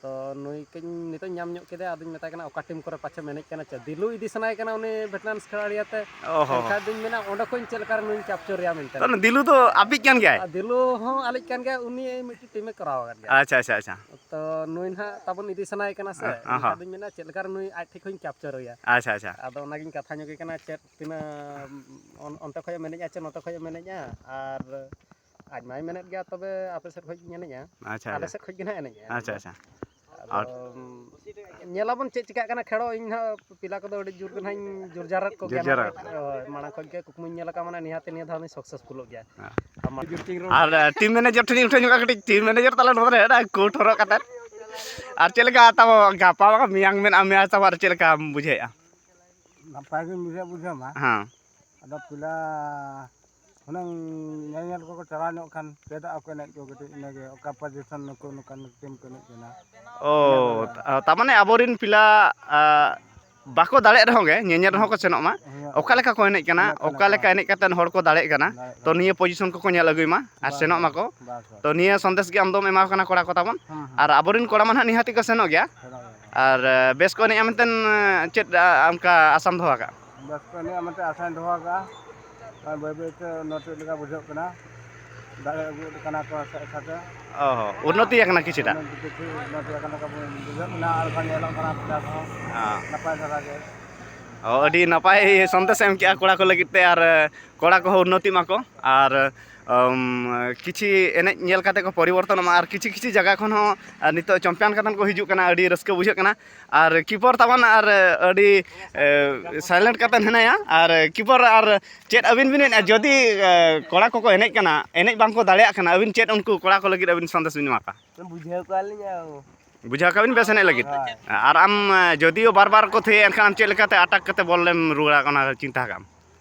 ᱛᱚ ᱱᱩᱭ ᱠᱟᱹᱡ ᱱᱤᱛᱚᱜ ᱧᱟᱢ ᱧᱚᱜ ᱠᱮᱫᱮᱭᱟ, ᱟᱫᱚᱧ ᱢᱮᱛᱟᱭ ᱠᱟᱱᱟ ᱚᱠᱟ team ᱠᱚᱨᱮ ᱯᱟᱪᱷᱮᱢ ᱮᱱᱮᱡ ᱠᱟᱱᱟ, ᱪᱮᱫ ᱫᱤᱞᱩ ᱤᱫᱤ ᱥᱟᱱᱟᱭᱮ ᱠᱟᱱᱟ ᱩᱱᱤ veterans ᱠᱷᱮᱞᱟᱲᱤ ᱟᱛᱮ᱾ ᱚ ᱦᱚᱸ᱾ ᱮᱱᱠᱷᱟᱡ ᱫᱚᱧ ᱢᱮᱱᱟ ᱚᱸᱰᱮ ᱠᱷᱚᱱ ᱪᱮᱫ ᱞᱮᱠᱟ ᱨᱮ ᱱᱩᱭ capture ᱮᱭᱟ ᱢᱮᱱᱛᱮ᱾ ᱛᱟᱦᱞᱮ ᱫᱤᱞᱩ ᱫᱚ ᱟᱯᱤᱡ ᱠᱟᱱ ᱜᱮᱭᱟᱭ? ᱟᱨ ᱫᱤᱞᱩ ᱦᱚᱸ ᱟᱞᱮᱭᱤᱡ ᱠᱟᱱ ᱜᱮᱭᱟ, ᱩᱱᱤ ᱢᱤᱫᱴᱤᱡ team ᱮ ᱠᱚᱨᱟᱣ ᱟᱠᱟᱫ ᱜᱮᱭᱟ᱾ ᱟᱪᱪᱷᱟ, ᱟᱪᱪᱷᱟ, ᱟᱪᱪᱷᱟ᱾ ᱛᱚ ᱱᱩᱭ ᱱᱟᱦᱟᱜ ᱛᱟᱵᱚᱱ ᱤᱫᱤ ᱥᱟᱱᱟᱭᱮ ᱠᱟᱱᱟ ᱥᱮ, ᱦᱮᱸ, ᱦᱮᱸ, ᱮᱱᱠᱷᱟᱡ ᱦᱮᱸ᱾ ᱫᱚᱧ ᱢᱮᱱᱟ ᱪᱮᱫ ᱞᱮᱠᱟ ᱨᱮ ᱱᱩᱭ ᱟᱡ ᱴᱷᱮᱡ ᱠᱷᱚᱱ capture ᱮᱭᱟ᱾ ᱟᱪᱪᱷᱟ, ᱟᱪᱪᱷᱟ᱾ ᱟᱫᱚ ᱚᱱᱟᱜᱤᱧ ᱠᱟᱛᱷᱟ ᱧᱚᱜᱮ ᱠᱟᱱᱟ, ᱪᱮᱫ ᱛᱤᱱᱟᱹᱜ ᱚᱱ-, ᱚᱱᱛᱮ ᱠᱷᱚᱡ ᱮᱢ ᱮᱱᱮᱡᱼᱟ ᱪᱮ ᱱᱚᱛᱮ ᱠᱷᱚᱡ ᱮᱢ ᱮᱱᱮᱡᱼᱟ? ᱟᱨ ᱟᱡ ᱢᱟᱭ ᱢᱮᱱᱮᱫ ᱜᱮᱭᱟ, ᱛᱚᱵᱮ ᱟᱯᱮ ᱥᱮᱫ ᱠᱷᱚᱡ ᱜᱤᱧ ᱮᱱᱮᱡᱼᱟ, ᱟᱪᱪᱷᱟ, ᱟᱞᱮ ᱟᱪᱪᱷᱟ᱾ ᱥᱮᱫ ᱠᱷᱚᱡ ᱜᱮ ᱱᱟᱦᱟᱜ ᱮᱱᱮᱡᱼᱟ᱾ ᱟᱪᱪᱷᱟ, ᱟᱪᱪᱷᱟ᱾ ᱟᱫᱚ, ᱟᱨ ᱧᱮᱞᱟᱵᱚᱱ ᱪᱮᱫ ᱪᱤᱠᱟᱹᱜ ᱠᱟᱱᱟ ᱠᱷᱮᱲᱚ᱾ ᱤᱧ ᱱᱟᱦᱟᱜ ᱯᱤᱞᱟ ᱠᱚᱫᱚ ᱟᱹᱰᱤ ᱡᱳᱨ ᱜᱮ ᱱᱟᱦᱟᱜ ᱤᱧ ᱡᱳᱨ ᱡᱟᱣᱨᱟᱜ ᱠᱚᱜᱮᱭᱟ ᱡᱳᱨ ᱡᱟᱣᱨᱟ᱾ ᱱᱟᱦᱟᱜ᱾ ᱦᱳᱭ, ᱢᱟᱲᱟᱝ ᱠᱷᱚᱡ ᱜᱮ ᱠᱩᱠᱢᱩᱧ ᱧᱮᱞ ᱟᱠᱟᱫ, ᱢᱟᱱᱮ ᱱᱤᱦᱟᱹᱛ ᱱᱤᱭᱟᱹ ᱫᱷᱟᱣ ᱫᱚᱧ successfulᱚᱜ ᱜᱮᱭᱟ᱾ ᱦᱮᱸ᱾ ᱟᱨ ᱢᱟ- ᱟᱨ, ᱟᱨ, team manager ᱴᱷᱮᱱ ᱤᱧ ᱩᱴᱷᱟᱹᱣ ᱧᱚᱜᱼᱟ ᱠᱟᱹᱴᱤᱡ, team manager ᱛᱟᱞᱮ ᱱᱚᱰᱮ ᱨᱮ ᱚᱱᱟ coat ᱦᱚᱨᱚᱜ ᱠᱟᱛᱮ᱾ ᱟᱨ ᱪᱮᱫ ᱞᱮᱠᱟ ᱛᱟᱵᱚ ᱜᱟᱯᱟ ᱢᱮᱭᱟᱝ ᱢᱮᱱᱟᱜᱼᱟ ᱢᱮᱪ ᱛᱟᱵᱚ, ᱟᱨ ᱪᱮᱫ ᱞᱮᱠᱟᱢ ᱵᱩᱡᱷᱟᱹᱣᱮᱫᱼᱟ? ᱱᱟᱯᱟᱭ ᱜᱤᱧ ᱵᱩᱡᱷᱟᱹᱣ, ᱵᱩᱡᱷᱟᱹᱣ ᱢᱟ᱾ ᱦᱮᱸ᱾ ᱟᱫᱚ ᱯᱤᱞᱟ ᱦᱩᱱᱟᱹᱝ ᱧᱮᱧᱮᱞ ᱠᱚᱠᱚ ᱪᱟᱞᱟᱣ ᱧᱚᱜ ᱠᱷᱟᱱ ᱪᱮᱫᱟᱜ ᱠᱚ ᱮᱱᱮᱡ ᱠᱚ ᱠᱟᱹᱴᱤᱡ, ᱤᱱᱟᱹᱜᱮ ᱚᱠᱟ position ᱱᱩᱠᱩ ᱱᱚᱝᱠᱟᱱ team ᱠᱚ ᱮᱱᱮᱡ ᱠᱟᱱᱟ᱾ ᱚ, ᱤᱱᱟᱹ ᱵᱚᱞᱮ᱾ ᱛᱟ-, ᱛᱟᱨᱢᱟᱱᱮ ᱟᱵᱚᱨᱮᱱ ᱯᱤᱞᱟ, ᱟ, ᱵᱟᱠᱚ ᱫᱟᱲᱮᱜ ᱨᱮᱦᱚᱸ ᱜᱮ, ᱧᱮᱧᱮᱞ ᱨᱮᱦᱚᱸ ᱠᱚ ᱥᱮᱱᱚᱜ ᱢᱟ᱾ ᱦᱮᱸ᱾ ᱚᱠᱟ ᱞᱮᱠᱟ ᱠᱚ ᱮᱱᱮᱡ ᱠᱟᱱᱟ, ᱚᱱᱟ ᱠᱟᱱᱟ ᱚᱠᱟ ᱞᱮᱠᱟ ᱠᱟᱛᱷᱟ᱾ ᱮᱱᱮᱡ ᱠᱟᱛᱮ ᱦᱚᱲ ᱠᱚ ᱫᱟᱲᱮᱜ ᱠᱟᱱᱟ, ᱫᱟᱲᱮᱜ ᱛᱚ ᱠᱟᱱᱟ᱾ ᱱᱤᱭᱟᱹ position ᱠᱚᱠᱚ ᱧᱮᱞ ᱟᱹᱜᱩᱭ ᱢᱟ ᱟᱨ ᱵᱟᱥ, ᱥᱮᱱᱚᱜ ᱵᱟᱥ, ᱢᱟᱠᱚ᱾ ᱵᱟᱥ, ᱵᱟᱥ᱾ ᱛᱚ ᱱᱤᱭᱟᱹ ᱥᱚᱱᱫᱮᱥ ᱜᱮ ᱟᱢ ᱫᱚᱢ ᱮᱢᱟ ᱠᱚ ᱠᱟᱱᱟ ᱠᱚᱲᱟ ᱠᱚ ᱛᱟᱵᱚᱱ᱾ ᱦᱮᱸ, ᱦᱮᱸ᱾ ᱟᱨ ᱟᱵᱚᱨᱮᱱ ᱠᱚᱲᱟ ᱢᱟ ᱱᱟᱦᱟᱜ ᱱᱤᱦᱟᱹᱛ ᱜᱮᱠᱚ ᱥᱮᱱᱚᱜ ᱜᱮᱭᱟ᱾ ᱥᱮᱱᱚᱜ ᱜᱮᱭᱟ᱾ ᱟᱨ, ᱮ, ᱵᱮᱥ ᱠᱚ ᱮᱱᱮᱡᱼᱟ ᱢᱮᱱᱛᱮ, ᱮ, ᱪᱮᱫ, ᱮ, ᱚᱱᱠᱟ ᱟᱥᱟᱢ ᱫᱚᱦᱚ ᱟᱠᱟᱫ? ᱵᱮᱥ ᱠᱚ ᱮᱱᱮᱡᱼᱟ ᱢᱮᱱᱛᱮ ᱟᱥᱟᱧ ᱫᱚᱦᱚ ᱟᱠᱟᱫᱼᱟ᱾ ᱱᱚᱜᱼᱚᱭ ᱵᱟᱹᱭ ᱵᱟᱹᱭ ᱛᱮ ᱩᱱᱱᱚᱛᱤ ᱞᱮᱠᱟ ᱵᱩᱡᱷᱟᱹᱜ ᱠᱟᱱᱟ᱾ ᱫᱟᱲᱮ ᱟᱹᱜᱩ ᱠᱟᱱᱟ ᱠᱚ ᱥᱮ ᱥᱟᱛᱮ᱾ ᱚ ᱦᱚᱸ, ᱩᱱᱱᱚᱛᱤ ᱟᱠᱟᱱᱟ ᱠᱤᱪᱷᱩᱴᱟ? ᱩᱱᱱᱚᱛᱤ ᱠᱤᱪᱷᱩ ᱩᱱᱱᱚᱛᱤ ᱟᱠᱟᱱᱟ ᱠᱚ ᱵᱩᱡᱷᱟᱹᱜ ᱠᱟᱱᱟ, ᱟᱨ ᱠᱚ ᱧᱮᱞᱚᱜ ᱠᱟᱱᱟ ᱯᱞᱮᱭᱟᱨ ᱦᱚᱸ ᱦᱮᱸ᱾ ᱱᱟᱯᱟᱭ ᱫᱷᱟᱨᱟ ᱜᱮ᱾ ᱚ, ᱟᱹᱰᱤ ᱱᱟᱯᱟᱭ ᱥᱚᱱᱫᱮᱥ ᱮᱢ ᱠᱮᱜᱼᱟ ᱠᱚᱲᱟ ᱠᱚ ᱞᱟᱹᱜᱤᱫ ᱛᱮ, ᱟᱨ, ᱮ, ᱠᱚᱲᱟ ᱠᱚᱦᱚᱸ ᱩᱱᱱᱚᱛᱤ ᱢᱟᱠᱚ, ᱟᱨ, ᱩᱢ, ᱠᱤᱪᱷᱤ ᱮᱱᱮᱡ ᱧᱮᱞ ᱠᱟᱛᱮ ᱠᱚ ᱯᱚᱨᱤᱵᱚᱨᱛᱚᱱᱚᱜ ᱢᱟ, ᱟᱨ ᱠᱤᱪᱷᱤ ᱠᱤᱪᱷᱤ ᱡᱟᱭᱜᱟ ᱠᱷᱚᱱ ᱦᱚᱸ, ᱟᱨ ᱱᱤᱛᱚᱜ champion ᱠᱟᱛᱮ ᱠᱚ ᱦᱤᱡᱩᱜ ᱠᱟᱱᱟ, ᱟᱹᱰᱤ ᱨᱟᱹᱥᱠᱟᱹ ᱵᱩᱡᱷᱟᱹᱜ ᱠᱟᱱᱟ᱾ ᱟᱨ keeper ᱛᱟᱵᱚᱱ ᱟᱨ ᱟᱹᱰᱤ, ᱮ, silent ᱠᱟᱛᱮ ᱦᱮᱱᱟᱭᱟ, ᱟᱨ keeper ᱟᱨ ᱪᱮᱫ ᱟᱹᱵᱤᱱ ᱵᱤᱱ ᱢᱮᱱᱮᱫᱼᱟ, ᱡᱩᱫᱤ, ᱮ, ᱠᱚᱲᱟ ᱠᱚᱠᱚ ᱮᱱᱮᱡ ᱠᱟᱱᱟ, ᱮᱱᱮᱡ ᱵᱟᱝᱠᱚ ᱫᱟᱲᱮᱭᱟᱜ ᱠᱟᱱᱟ, ᱟᱹᱵᱤᱱ ᱪᱮᱫ ᱩᱱᱠᱩ ᱠᱚᱲᱟ ᱠᱚ ᱞᱟᱹᱜᱤᱫ ᱟᱹᱵᱤᱱ ᱥᱟᱸᱫᱮᱥ ᱵᱤᱱ ᱮᱢᱟ ᱠᱚᱣᱟ? ᱵᱩᱡᱷᱟᱹᱣ ᱠᱚᱣᱟᱞᱤᱧ ᱟᱨ ᱵᱩᱡᱷᱟᱹᱣ ᱠᱟᱜ ᱵᱤᱱ ᱵᱮᱥ ᱮᱱᱮᱡ ᱞᱟᱹᱜᱤᱫ᱾ ᱦᱳᱭ᱾ ᱟᱨ ᱟᱢ, ᱮ, ᱡᱩᱫᱤᱭᱳ ᱵᱟᱨ ᱵᱟᱨ ᱠᱚ ᱛᱷᱤᱭᱟᱹ, ᱮᱱᱠᱷᱟᱱ ᱟᱢ ᱪᱮᱫ ᱞᱮᱠᱟᱛᱮ attack ᱠᱟᱛᱮ ᱵᱚᱞ ᱮᱢ ᱨᱩᱣᱟᱹᱲᱟ, ᱚᱱᱟ ᱪᱤᱱᱛᱟᱹ ᱠᱟᱜ ᱟᱢ?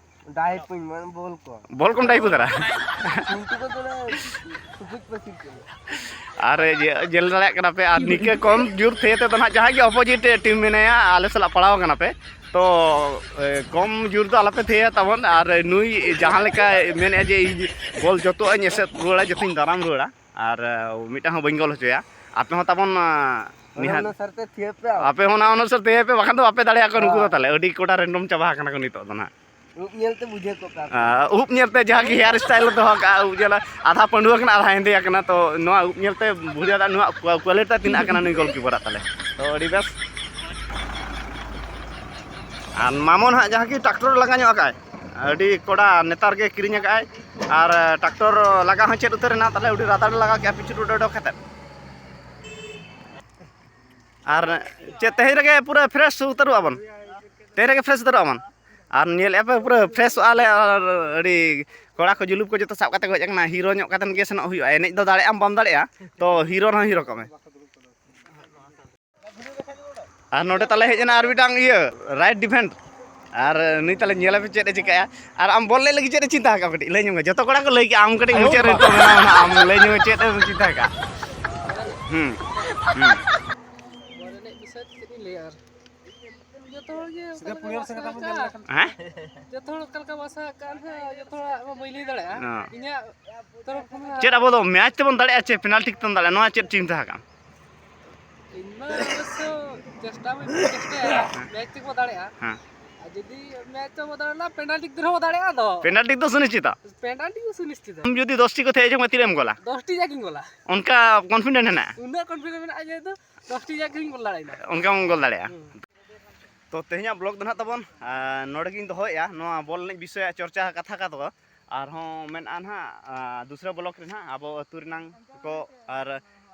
ᱰᱟᱭ ᱯᱩᱧ ᱢᱟᱱᱮ ᱵᱚᱞ ᱠᱚ᱾ ᱵᱚᱞ ᱠᱚᱢ ᱰᱟᱭ ᱠᱚ ᱫᱟᱨᱟ? ᱠᱤᱱᱛᱩ ᱠᱚ ᱫᱚ ᱥᱩᱯᱩᱡ ᱯᱟᱹᱥᱤ ᱠᱚ᱾ ᱟᱨ ᱡᱮ, ᱧᱮᱞ ᱫᱟᱲᱮᱭᱟᱜ ᱠᱟᱱᱟ ᱯᱮ, ᱟᱨ ᱱᱤᱠᱟᱹ ᱠᱚᱢ ᱡᱳᱨ ᱛᱷᱤᱭᱟᱹ ᱛᱮᱫᱚ ᱱᱟᱦᱟᱜ ᱡᱟᱦᱟᱸᱭ ᱜᱮ opposite team ᱢᱮᱱᱟᱭᱟ, ᱟᱞᱮ ᱥᱟᱞᱟᱜ ᱯᱟᱲᱟᱣ ᱠᱟᱱᱟ ᱯᱮ, ᱛᱚ, ᱮ, ᱠᱚᱢ ᱡᱳᱨ ᱫᱚ ᱟᱞᱚᱯᱮ ᱛᱷᱤᱭᱟᱹᱭᱟ ᱛᱟᱵᱚᱱ᱾ ᱟᱨ ᱱᱩᱭ ᱡᱟᱦᱟᱸ ᱞᱮᱠᱟᱭ ᱢᱮᱱᱮᱫᱼᱟ ᱡᱮ ᱤᱧ ᱵᱚᱞ ᱡᱚᱛᱚᱣᱟᱜ ᱤᱧ ᱮᱥᱮᱫ ᱨᱩᱣᱟᱹᱲᱟ, ᱡᱚᱛᱚᱧ ᱫᱟᱨᱟᱢ ᱨᱩᱣᱟᱹᱲᱟ, ᱟᱨ, ᱮ, ᱢᱤᱫᱴᱟᱝ ᱦᱚᱸ ᱵᱟᱹᱧ ᱜᱳᱞ ᱦᱚᱪᱚᱭᱟ, ᱟᱯᱮ ᱦᱚᱸ ᱛᱟᱵᱚᱱ, ᱮ, ᱚᱱᱟ ᱱᱤᱦᱟᱹᱛ ᱚᱱᱩᱥᱟᱨ ᱛᱮ ᱛᱷᱤᱭᱟᱹ ᱯᱮ᱾ ᱟᱯᱮ ᱦᱚᱸ ᱚᱱᱟ ᱚᱱᱩᱥᱟᱨ ᱛᱮ ᱛᱷᱤᱭᱟᱹ ᱯᱮ, ᱵᱟᱠᱷᱟᱱ ᱫᱚ ᱵᱟᱯᱮ ᱫᱟᱲᱮᱭᱟᱜ ᱠᱚᱣᱟ ᱱᱩᱠᱩ ᱫᱚ᱾ ᱦᱳᱭ᱾ ᱛᱟᱦᱞᱮ ᱟᱹᱰᱤ ᱠᱚᱰᱟ random ᱪᱟᱵᱟ ᱟᱠᱟᱱᱟ ᱠᱚ ᱱᱤᱛᱚᱜ ᱫᱚ ᱱᱟᱦᱟᱜ᱾ ᱩᱵ ᱧᱮᱞᱛᱮ ᱵᱩᱡᱷᱟᱹᱣ ᱠᱚᱜ ᱠᱟᱱᱟ᱾ ᱟᱸ, ᱩᱵ ᱧᱮᱞᱛᱮ ᱡᱟᱦᱟᱸ ᱜᱮ hair style ᱫᱚᱦᱚ ᱠᱟᱜᱼᱟ, ᱩᱵ ᱧᱮᱞ ᱟᱫᱷᱟ ᱯᱟᱺᱰᱩᱣᱟᱹ ᱠᱟᱱᱟ, ᱟᱫᱷᱟ ᱦᱮᱸᱫᱮ ᱟᱠᱟᱱᱟ, ᱛᱚ ᱱᱚᱣᱟ ᱩᱵ ᱧᱮᱞᱛᱮ ᱵᱩᱡᱷᱟᱹᱣ ᱫᱟ ᱱᱚᱣᱟ ᱠᱩᱣᱟ-, quality ᱴᱟ ᱛᱤᱱᱟᱹᱜ ᱠᱟᱱᱟ ᱱᱩᱭ goalkeeper ᱟᱜ ᱛᱟᱞᱮ᱾ ᱛᱚ ᱟᱹᱰᱤ ᱵᱮᱥ᱾ ᱟᱨ ᱢᱟᱢᱚᱱ ᱦᱟᱸᱜ ᱡᱟᱦᱟᱸ ᱠᱤ tractor ᱞᱟᱜᱟ ᱧᱚᱜ ᱟᱠᱟᱜᱼᱟᱭ, ᱟᱹᱰᱤ ᱠᱚᱲᱟ ᱱᱮᱛᱟᱨ ᱜᱮ ᱠᱤᱨᱤᱧ ᱟᱠᱟᱜᱼᱟᱭ, ᱟᱨ tractor ᱞᱟᱜᱟ ᱦᱚᱸ ᱪᱮᱫ ᱩᱛᱟᱹᱨ ᱮᱱᱟ, ᱛᱟᱦᱞᱮ ᱟᱹᱰᱤ ᱨᱟᱫᱟᱲ ᱞᱟᱜᱟᱣ ᱠᱮᱜᱼᱟ ᱯᱤᱪ ᱨᱳᱰ ᱚᱰᱚᱠ ᱠᱟᱛᱮᱫ᱾ ᱟᱨ ᱪᱮᱫ ᱛᱮᱦᱮᱧ ᱨᱮᱜᱮ ᱯᱩᱨᱟᱹ fresh ᱩᱛᱟᱹᱨᱚᱜᱼᱟ ᱵᱚᱱ, ᱛᱮᱦᱮᱧ ᱨᱮᱜᱮ fresh ᱩᱛᱟᱹᱨᱚᱜᱼᱟ ᱵᱚᱱ᱾ ᱟᱨ ᱧᱮᱞᱮᱫᱼᱟ ᱯᱮ ᱯᱩᱨᱟᱹ fresh ᱚᱜᱼᱟ ᱞᱮ, ᱟᱨ ᱟᱹᱰᱤ ᱠᱚᱲᱟ ᱠᱚ ᱡᱩᱞᱩᱯ ᱠᱚ ᱡᱚᱛᱚ ᱥᱟᱵ ᱠᱟᱛᱮ ᱠᱚ ᱦᱮᱡ ᱟᱠᱟᱱᱟ᱾ Hero ᱧᱚᱜ ᱠᱟᱛᱮ ᱜᱮ ᱥᱮᱱᱚᱜ ᱦᱩᱭᱩᱜᱼᱟ, ᱮᱱᱮᱡ ᱫᱚ ᱫᱟᱲᱮᱭᱟᱜ ᱟᱢ ᱵᱟᱢ ᱫᱟᱲᱮᱭᱟᱜᱼᱟ, ᱛᱚ hero ᱨᱮᱦᱚᱸ hero ᱠᱚᱜ ᱢᱮ᱾ ᱟᱨ ᱱᱚᱰᱮ ᱛᱟᱞᱮ ᱦᱮᱡ ᱮᱱᱟ ᱟᱨ ᱢᱤᱫᱴᱟᱝ ᱤᱭᱟᱹ, right defend᱾ ᱟᱨ ᱱᱩᱭ ᱛᱟᱞᱮ ᱧᱮᱞ ᱟᱯᱮ ᱪᱮᱫ ᱮ ᱪᱤᱠᱟᱹᱭᱟ᱾ ᱟᱨ ᱟᱢ ᱵᱚᱞ ᱞᱮ ᱞᱟᱹᱜᱤᱫ ᱪᱮᱫ ᱮ ᱪᱤᱱᱛᱟ ᱟᱠᱟᱫ? ᱠᱟᱹᱴᱤᱡ ᱞᱟᱹᱭ ᱧᱚᱜ ᱢᱮ, ᱡᱚᱛᱚ ᱠᱚᱲᱟ ᱠᱚ ᱞᱟᱹᱭ ᱠᱮᱜᱼᱟ, ᱟᱢ ᱠᱟᱹᱴᱤᱡ ᱢᱩᱪᱟᱹᱫ ᱨᱮ ᱱᱤᱛᱚᱜ ᱢᱮᱱᱟᱢ ᱱᱟᱦᱟᱜ, ᱟᱢ ᱞᱟᱹᱭ ᱧᱚᱜ ᱢᱮ ᱪᱮᱫ ᱮᱢ ᱪᱤᱱᱛᱟ ᱟᱠᱟᱫ? ᱦᱩᱸ, ᱦᱩᱸ᱾ ᱵᱚᱞ ᱮᱱᱮᱡ ᱵᱤᱥᱚᱭ ᱛᱮ ᱪᱮᱫ ᱤᱧ ᱞᱟᱹᱭᱟ ᱟᱨ? ᱡᱚᱛᱚ ᱦᱚᱲ ᱜᱮ ᱥᱤᱫᱷᱟᱹ ᱚᱠᱟ ᱞᱮᱠᱟ ᱯᱩᱱᱭᱟᱹ ᱠᱚ ᱥᱮᱫ ᱟᱥᱟ ᱠᱟᱛᱷᱟ ᱵᱚᱱ ᱟᱠᱟᱫ, ᱧᱮᱞ ᱞᱮᱠᱷᱟᱱ᱾ ᱦᱮᱸ? ᱡᱚᱛᱚ ᱦᱚᱲ ᱚᱠᱟ ᱞᱮᱠᱟ ᱠᱚ ᱟᱥᱟ ᱟᱠᱟᱫ, ᱦᱮᱸ, ᱡᱚᱛᱚ ᱦᱚᱲᱟᱜ ᱢᱟ ᱵᱟᱹᱧ ᱞᱟᱹᱭ ᱫᱟᱲᱮᱭᱟᱜᱼᱟ᱾ ᱦᱮᱸ᱾ ᱤᱧᱟᱹᱜ ᱛᱚᱨᱚᱯ ᱠᱷᱚᱱ ᱦᱚᱸ ᱪᱮᱫ ᱟᱵᱚ ᱫᱚ ᱢᱮᱪ ᱛᱮᱵᱚᱱ ᱫᱟᱲᱮᱭᱟᱜᱼᱟ ᱪᱮ ᱯᱮᱱᱟᱞᱴᱤ ᱛᱮᱵᱚᱱ ᱫᱟᱲᱮᱭᱟᱜᱼᱟ, ᱱᱚᱣᱟ ᱪᱮᱫ ᱪᱤᱱᱛᱟᱹ ᱟᱠᱟᱫ? ᱤᱧ ᱢᱟ ᱚᱵᱚᱥᱥᱚ ᱪᱮᱥᱴᱟ ᱢᱟᱧ ᱪᱮᱥᱴᱟᱭᱟ, ᱦᱮᱸ᱾ ᱢᱮᱪ ᱛᱮᱵᱚ ᱫᱟᱲᱮᱭᱟᱜᱼᱟ᱾ ᱦᱮᱸ᱾ ᱟᱨ ᱡᱩᱫᱤ ᱢᱮᱪ ᱛᱮᱵᱚ ᱫᱟᱲᱮᱭᱟᱜᱼᱟ, ᱯᱮᱱᱟᱞᱴᱤ ᱛᱮᱦᱚᱸ ᱵᱚ ᱫᱟᱲᱮᱭᱟᱜᱼᱟ ᱫᱚ᱾ ᱯᱮᱱᱟᱞᱴᱤ ᱫᱚ ᱥᱩᱱᱤᱥᱪᱤᱛᱟ? ᱯᱮᱱᱟᱞᱴᱤ ᱫᱚ ᱥᱩᱱᱤᱥᱪᱤᱛᱟ᱾ ᱟᱢ ᱡᱩᱫᱤ ᱫᱚᱥ ᱴᱤ ᱠᱚ ᱛᱟᱦᱮᱸ ᱦᱚᱪᱚ ᱢᱮ, ᱛᱤᱱᱟᱹᱜ ᱮᱢ ᱜᱳᱞᱟ? ᱫᱚᱥ ᱴᱤ ᱡᱟᱜᱤᱧ ᱜᱳᱞᱟ᱾ ᱚᱱᱠᱟ ᱠᱚᱱᱯᱷᱤᱰᱮᱱᱴ ᱦᱮᱱᱟᱜᱼᱟ? ᱩᱱᱟᱹᱜ ᱠᱚᱱᱯᱷᱤᱰᱮᱱᱴ ᱢᱮᱱᱟᱜᱼᱟ ᱡᱮ ᱫᱚ ᱫᱚᱥ ᱴᱤ ᱡᱟᱜᱤᱧ ᱜᱳᱞ ᱫᱟᱲᱮᱭᱟᱜᱼᱟ᱾ ᱚᱱᱠᱟᱢ ᱜᱳᱞ ᱫᱟᱲᱮᱭᱟᱜᱼᱟ? ᱦᱩᱸ᱾ ᱛᱚ, ᱛᱮᱦᱮᱧᱟᱜ ᱵᱞᱚᱜ ᱫᱚ ᱱᱟᱦᱟᱜ ᱛᱟᱵᱚᱱ, ᱟᱨ ᱱᱚᱰᱮ ᱜᱤᱧ ᱫᱚᱦᱚᱭᱮᱫᱼᱟ᱾ ᱱᱚᱣᱟ ᱵᱚᱞ ᱮᱱᱮᱡ ᱵᱤᱥᱚᱭ ᱪᱚᱨᱪᱟ ᱠᱟᱛᱷᱟ ᱠᱟᱛᱷᱟ ᱫᱚ ᱟᱨᱦᱚᱸ ᱢᱮᱱᱟᱜᱼᱟ ᱱᱟᱦᱟᱜ, ᱟᱨ ᱫᱩᱥᱨᱟ ᱵᱞᱚᱜ ᱨᱮ ᱱᱟᱦᱟᱜ ᱟᱵᱚ ᱟᱹᱛᱩ ᱨᱮᱱᱟᱝ ᱠᱚ ᱟᱨ,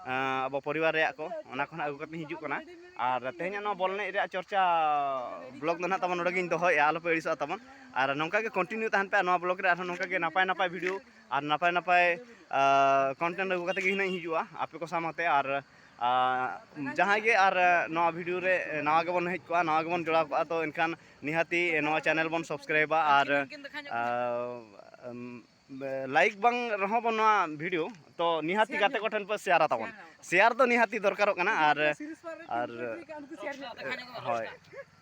ᱟᱨ ᱟᱵᱚ ᱯᱚᱨᱤᱵᱟᱨ ᱨᱮᱭᱟᱜ ᱠᱚ, ᱚᱱᱟ ᱠᱚ ᱱᱟᱦᱟᱜ ᱟᱹᱜᱩ ᱠᱟᱛᱮᱧ ᱦᱤᱡᱩᱜ ᱠᱟᱱᱟ᱾ ᱟᱨ ᱛᱮᱦᱮᱧᱟᱜ ᱱᱚᱣᱟ ᱵᱚᱞ ᱮᱱᱮᱡ ᱨᱮᱭᱟᱜ ᱪᱚᱨᱪᱟ ᱵᱞᱚᱜ ᱫᱚ ᱱᱟᱦᱟᱜ ᱛᱟᱵᱚᱱ ᱱᱚᱰᱮ ᱜᱤᱧ ᱫᱚᱦᱚᱭᱮᱫᱼᱟ, ᱟᱞᱚᱯᱮ ᱟᱹᱲᱤᱥᱚᱜᱼᱟ ᱛᱟᱵᱚᱱ᱾ ᱟᱨ ᱱᱚᱝᱠᱟ ᱜᱮ ᱠᱚᱱᱴᱤᱱᱤᱭᱩ ᱛᱟᱦᱮᱱ ᱯᱮ, ᱟᱨ ᱱᱚᱣᱟ ᱵᱞᱚᱜ ᱨᱮ ᱟᱨᱦᱚᱸ ᱱᱚᱝᱠᱟ ᱜᱮ ᱱᱟᱯᱟᱭ ᱱᱟᱯᱟᱭ ᱵᱷᱤᱰᱤᱭᱳ ᱟᱨ ᱱᱟᱯᱟᱭ ᱱᱟᱯᱟᱭ, ᱟᱨ, ᱠᱚᱱᱴᱮᱱᱴ ᱟᱹᱜᱩ ᱠᱟᱛᱮ ᱜᱮ ᱦᱟᱸᱜ ᱤᱧ ᱦᱤᱡᱩᱜᱼᱟ ᱟᱯᱮ ᱠᱚ ᱥᱟᱶᱛᱮ᱾ ᱟᱨ, ᱟᱨ ᱡᱟᱦᱟᱸᱭ ᱜᱮ ᱟᱨ ᱱᱚᱣᱟ ᱵᱷᱤᱰᱤᱭᱳ ᱨᱮ ᱱᱟᱣᱟ ᱜᱮᱵᱚᱱ ᱦᱮᱡ ᱠᱚᱜᱼᱟ, ᱱᱟᱣᱟ ᱜᱮᱵᱚᱱ ᱡᱚᱲᱟᱣ ᱠᱚᱜᱼᱟ, ᱛᱚ ᱮᱱᱠᱷᱟᱱ ᱱᱤᱦᱟᱹᱛᱤ ᱱᱚᱣᱟ ᱪᱮᱱᱮᱞ ᱵᱚᱱ ᱥᱟᱵᱥᱠᱨᱟᱭᱤᱵᱟ᱾ ᱟᱨ, ᱟᱨ, ᱩᱢ, ᱞᱟᱭᱤᱠ ᱵᱟᱝ ᱨᱮᱦᱚᱸ ᱵᱚᱱ ᱱᱚᱣᱟ ᱵᱷᱤᱰᱤᱭᱳ, ᱛᱚ ᱱᱤᱦᱟᱹᱛᱤ ᱜᱟᱛᱮ ᱠᱚ ᱴᱷᱮᱱ ᱯᱮ ᱥᱮᱭᱟᱨᱟ ᱛᱟᱵᱚᱱ᱾ ᱥᱮᱭᱟᱨ ᱫᱚ ᱱᱤᱦᱟᱹᱛᱤ ᱫᱚᱨᱠᱟᱨᱚᱜ ᱠᱟᱱᱟ᱾ ᱟᱨ, ᱟᱨ, ᱦᱳᱭ,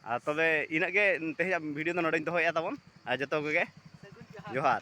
ᱟᱨ ᱛᱚᱵᱮ ᱤᱱᱟᱹᱜ ᱜᱮ ᱛᱮᱦᱮᱧᱟᱜ ᱵᱷᱤᱰᱤᱭᱳ ᱫᱚ ᱱᱚᱰᱮᱧ ᱫᱚᱦᱚᱭᱮᱫᱼᱟ ᱛᱟᱵᱚᱱ᱾ ᱟᱨ ᱡᱚᱛᱚ ᱠᱚᱜᱮ ᱡᱚᱦᱟᱨ᱾